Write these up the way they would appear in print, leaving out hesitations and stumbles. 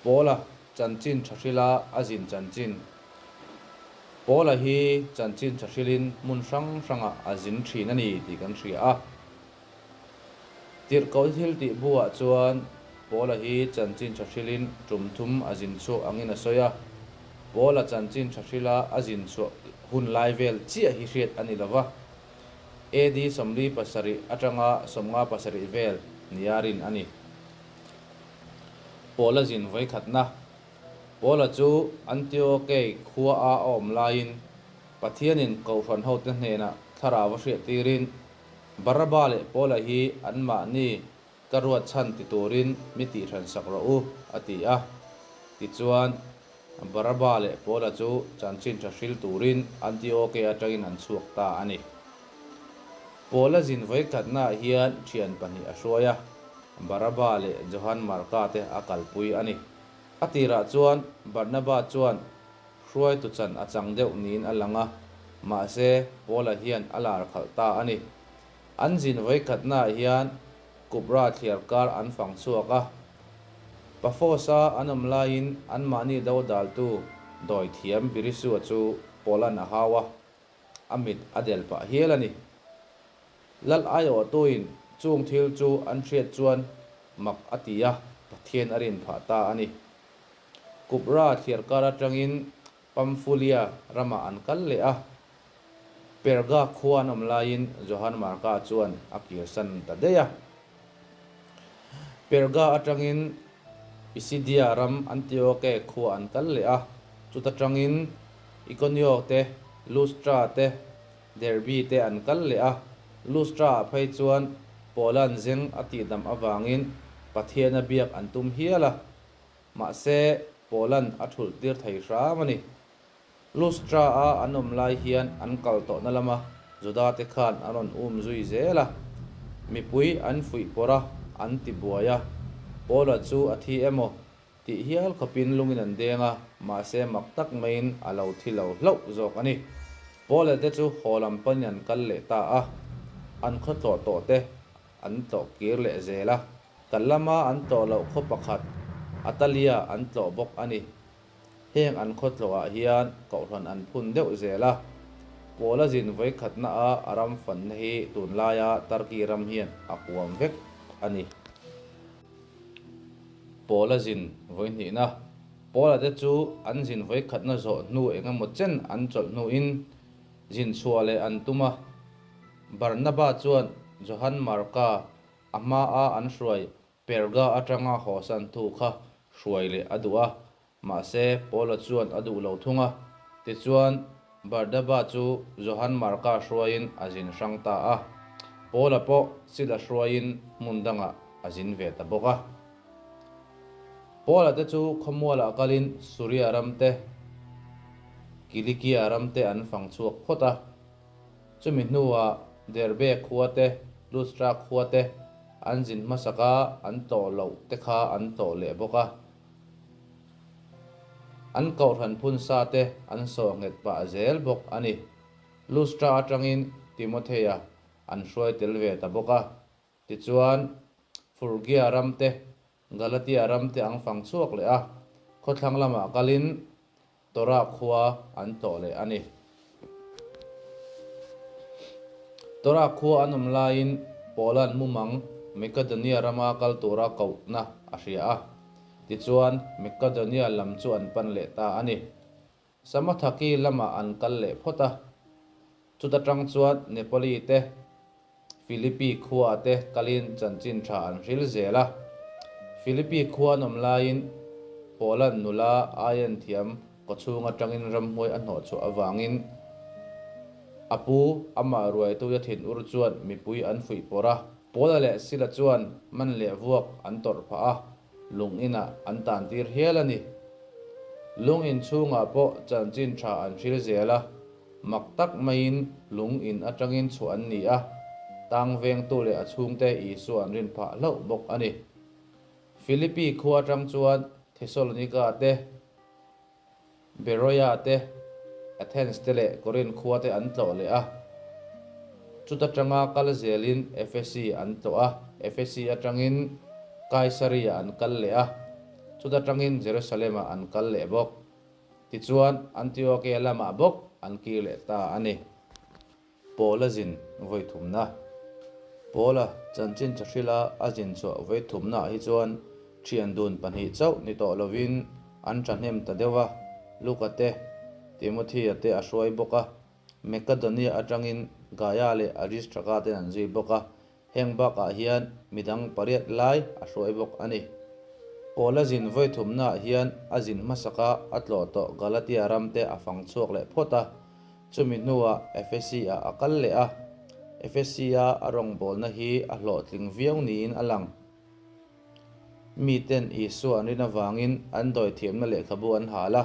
Paula chanchin tha hrila a zin chanchin. Paula hi chanchin tha hrilin hmun hrang hrangah a zin thin a ni tih kan hria a. Tirhkoh thil tih buah chuan Paula hi chanchin tha hrilin tum thum a zin chhuak angin a sawi a. Paula chanchin tha hrila a zin chhuah hun lai vel chiah hi hriat a ni lo va. AD 47 atanga 57 vel nia rin a ni. Paula zin vawikhatna. Paula chu Antiokei khua a a awm laiin Pathianin Kohhran hote hnenah thlarau a hriat tirin Baraba leh Paula hi anmahni ka ruat chhan ti turin mi tihhran sak rawh u, a ti a. Tichuan, Baraba leh Paula chu chanchin tha hril turin Antiokei atangin an chhuak ta a ni. Paula zin vawikhatnaah hian thian pahnih a hruai a, Baraba leh Johan Marka te a kalpui a ni. A tirah chuan Barnaba chuan hruaitu chan a chang deuh niin a lang a, mahse Paula hian a lar khalh ta a ni. An zin vawikhatnaah hian Kupra thliar kar an fang chhuak a, Paphos-a an awm laiin anmahni dodaltu dawithiam Birisua chu Paula'n a hau a, a mit a del pah hial a ni. Lal aiawhtuin chung thil chu an hriat chuan mak a ti a, Pathian a rin phah ta a ni. Kupra thliar kar atangin Pamfulia ramah an kal leh a, Perga khua an awm laiin Johan Marka chuan a kirsan ta daih a. Perga atangin Pisidia ram Antioke khua an kal leh a, chuta tangin Ikonio te, Lustra te, Derbi te an kal leh a. Lustra ah phei chuan Paula'n zeng a tihdam avangin Pathiana biak an tum hial a, mahse Paula'n a thulh tir thei hram a ni. Lustra a an awm lai hian an kal tawhna lama Juda te khan an rawn um zui zel a, mipui an fuih pawrh a, an ti buai a, Paula chu a thi emaw tih hial khawpin lungin an deng a, mahse mak tak maiin a lo thi lo hlauh zawk a ni. Paula te chu haw lam panin an kal leh ta a, an khaw tlawh tawh te an tlawh kir leh zel a, kal lama an tlawh loh khaw pakhat Atalia an tlawh bawk a ni. Heng an khaw tlawhah hian kohhran an phun deuh zel a, Paula zin vawikhatna a a ram fanna hi tunlaia Turkey ram hian a huam vek a ni. Paula zin vawihnihna. Paula te chu an zin vawikhatna zawh hnu engemaw chen an chawlh hnuin zin chhuah leh an tum a. Barnaba chuan Johan Marka a hmaa an hruai Perga atanga hawsan thu kha hruai leh a duh a, mahse Paula chuan a duh lo thung a. Tichuan, Barnaba chu Johan Marka hruaiin a zin hrang ta a. Paula pawh Sila hruaiin hmun dangah a zin ve ta bawk a. Paula te chu khawmualah kalin Suria ram te, Kilikia ram te an fang chhuak phawt a. Chumi hnuah Derbe khua te, Lustra khua te an zin hmasak a, an tlawh loh te kha an tlawh leh bawk a. An kohhran phun sa te an sawh nghet pah zel bawk a ni. Lustra atangin Timothea an hruai tel ve ta bawk a. Tichuan, Furgia ram te, Galatia ram te ang fang chhuak leh a, khawthlang lamah kalin Torah khua an tlawh leh a ni. Torah khua an awm laiin Paula'n mumang Makedonia rama kal tura kohna a hria a. Tichuan, Makedonia lam chu an pan leh ta a ni. Samathaki lamah an kal leh phawt a. Chuta tang chuan Nepali te, Philippi khua te kalin chanchin tha an hril zel a. Philippi khua an awm laiin Paula'n nula aian thiam kawchhung atangin ramhmuai a hnawh chhuah avangin a pu amah ruaituia thinur chuan mipui an fuih pawrh a. Paula leh Sila chuan man leh vuak an tawrh phah a, lung inah an tan tir hial a ni. Lung in chhungah pawh chanchin tha an hril zel a. Mak tak maiin lung in atangin chhuah an ni a, tang vengtu leh a chhungte Isua an rin phah hlauh bawk a ni. Philippi khua atang chuan Thesalonika te, Beroia te, Athens te leh Korinth khua te an tlawh leh a. Chuta tanga kal zelin Efesi an tlawh a, Efesi atangin Kaisaria an kal leh a. Chuta tangin Jerusalem-ah an kal leh bawk. Tichuan, Antiokia lamah bawk an kir leh ta a ni. Paula zin vawi thumna. Paula chanchin thahrila a zin chhuah vawi thumnaah hi chuan thian dun pahnih chauh ni tawh lovin an thahnem ta deuh a, Luka te, Timothea te a hruai bawk a, Makedonia atangin Gaia leh Aristarka ten an zui bawk a, heng bakah hian midang pariat lai a hruai bawk a ni. Paula zin vawi thumnaah hian a zin hmasaka a tlawh tawh Galatia ram te a fang chhuak leh phawt a, Chumi hnuah Efesi-ah a kal leh a, Efesi-a a rawngbawlna hi a hlawhtling viau niin a lang. Miten Isua an rin avangin an dawithiamna lehkhabu an hal a,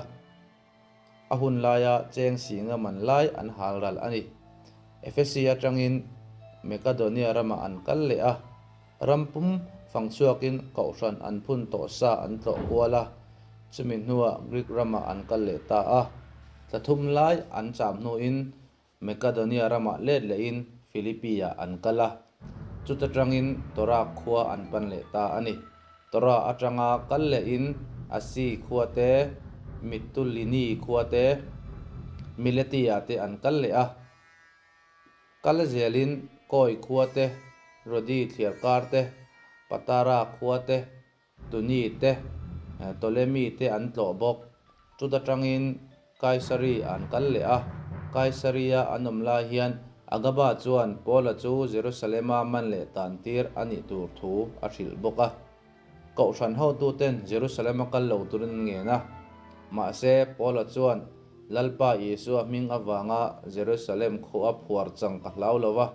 a hun laia cheng singa man lai an hal ral a ni. Efesi atangin Mekadonia ramah an kal leh a, ram pum fang chhuakin kohhran an phun tawh sa an tlawh kual a, chumi hnuah Greek ramah an kal leh ta a. Thla thum lai an cham hnuin Makedonia ramah let lehin Philippi-ah an kal a, chuta tangin Torah khua an pan leh ta a ni. Torah atanga kal lehin Asi khua te, Mitulini khua te, Mileti-ah te an kal leh a. Kal zelin Kawi khua te, Rodi thliarkar te, Patara khua te, Tuni te, Ptolemy te an tlawh bawk. Chuta tangin Kaisari an kal leh a. Kaisaria an awm lai hian Agaba chuan Paula chu Jerusalema man leh tan tir a nih tur thu a hrilh bawk a. Kohhran hotuten Jerusalem-a kal lo turin an ngen a. Mahse, Paula chuan, Lalpa Isua hming avanga Jerusalem khua phuar chang ka hlau lo va,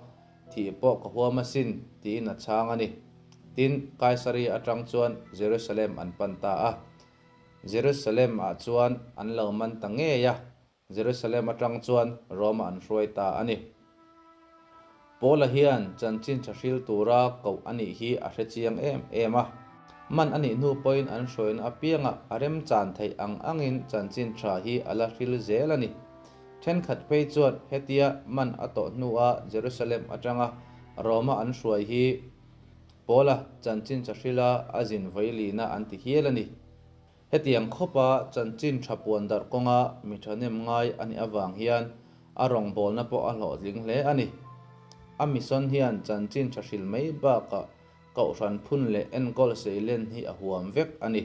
thih pawh ka huam asin, tiin a chhang a ni. Tin, Kaisaria atang chuan Jerusalem an pan ta a. Jerusalem-ah chuan an lo man ta ngei a. Jerusalem atang chuan Rome-ah an hruai ta a ni. Paula hian chanchin tha hril tura koh a nih hi a hre chiang em em a. Man a nih hnu pawhin an hruaina apiangah a remchan theih ang angin chanchin tha hi a la hril zel a ni. Thenkhat phei chuan hetia man a tawh hnua Jerusalem atanga Rome-a an hruai hi Paula chanchin tha hrila a zin vawilina an ti hial a ni. Hetiang khawpa chanchin tha puan darh kawnga mi thahnem ngai a nih avang hian a rawngbawlna pawh a hlawhtling hle a ni. A mission hian chanchin tha hril mai bakah kohhran phun leh enkawl seilen hi a huam vek a ni.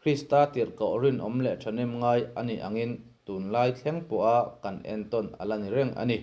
Krista tirhkoh rinawm leh thahnem ngai a nih angin tunlai thleng pawha kan entawn a la ni reng a ni.